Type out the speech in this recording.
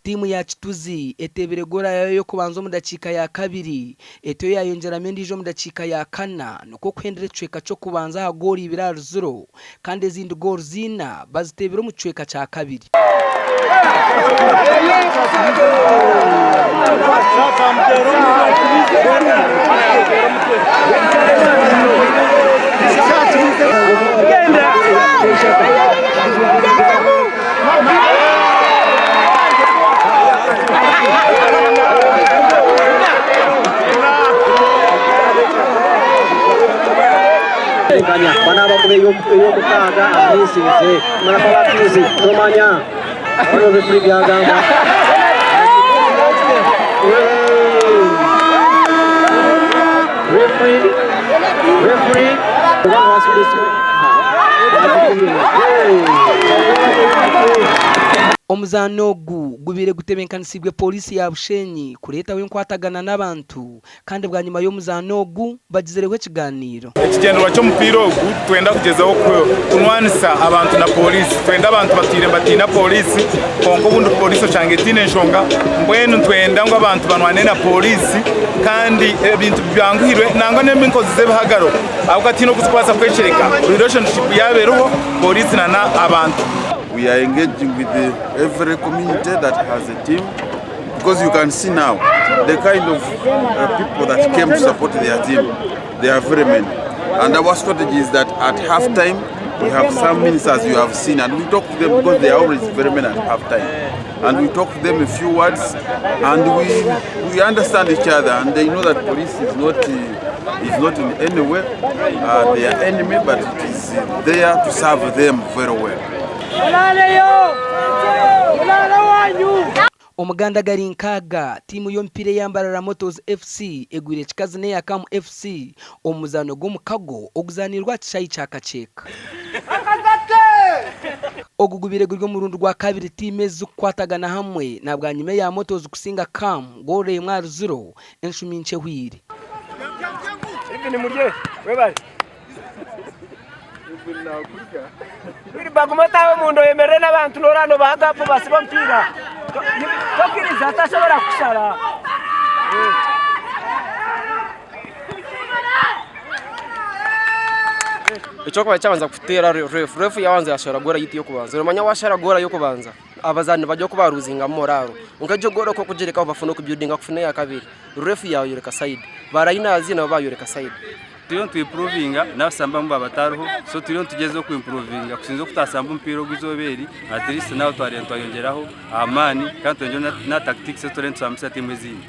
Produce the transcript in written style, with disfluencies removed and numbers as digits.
Tiimu ya Kituzi eteebire goora yaayo y'okubanza omu dakiika ya kabiri, etyo yaayongyeramu endiijo omu dakiika ya kana nikwo kuhendera ekicweka ky'okubanza aha goora ibiri ahari ziro kandi ezindi goora ina baziteebire omu kicweka kya kabiri. Omuzaano ogu gubaire gutebenkanisiibwe Pooriisi ya Bushenyi kureetaho enkwatagana n'abantu Kandi bwanyima y'omuzaano ogu bagizireho ekigaaniiro. Ekigyendererwa ky'omupiira ogu nitwenda kugyezaho kunwanisa abantu na pooriisi. Nitwenda abantu batwire nibatiina pooriisi kwonka obundi pooriisi oshanga etaine enshonga. Mbwenu nitwenda ngu abantu banwane na pooriisi kandi ebintu byanguhirwe nangwa n'enkozi z'ebihagaro ahabw'okuba tihaine oku zirikubaasa kweshereka relationship yaaba eriho pooriisi n'abantu. We are engaging with every community that has a team. Because you can see now the kind of uh, people that came to support their team, they are very many. And our strategy is that at half time, we have some ministers you have seen, and we talk to them because they are always very many at half time. And we talk to them a few words, and we, we understand each other, and they know that police is not, uh, is not in any way uh, their enemy, but it is there to serve them very well. Omuganda gari nkaaga, tiimu y'omupiira eya Mbarara Motors FC egwire kikazi n'eya Kamu FC omu muzaano gw'omukago oguzaaniirwe aha kishaayi kya Kakyeka. Ogu gubaire guri omurundi gwa kabiri tiimu ezi zikukwatagana hamwe na bwanyima eya Motors kusinga Kamu goolo emwe ahari ziro enshumi nkye ehweire. Wilber guma otaahe omunda oyemerere n'abantu nooraba noobaha gapu basibe omupiira. Tokiriza tasobora kukushara. Ekyokubanza kyabanza kuteera refu, refu yabanza yashara goora yitu y'okubanza. Nomanya washara goora y'okubanza abazaani nibajya oku baruzingamu moraro. Kwonka egyo goora ku orikugirekaho bafuna okubyudinga kufuna eyakabiri. Refu yayoreka sayidi, ba rayinazi nabo bayoreka sayidi. Turiyo nitwimpuruvinga n'abasambi abamwe baaba batariho so turiyo nitugyezaho kwimpuruvinga kusinga oku twasamba omupiira ogu eizooba eri at least nawe twareeba twayongyeraho amaani kandi twayongyeraho na tactics ezi turiyo nitusambisa tiimu ezindi.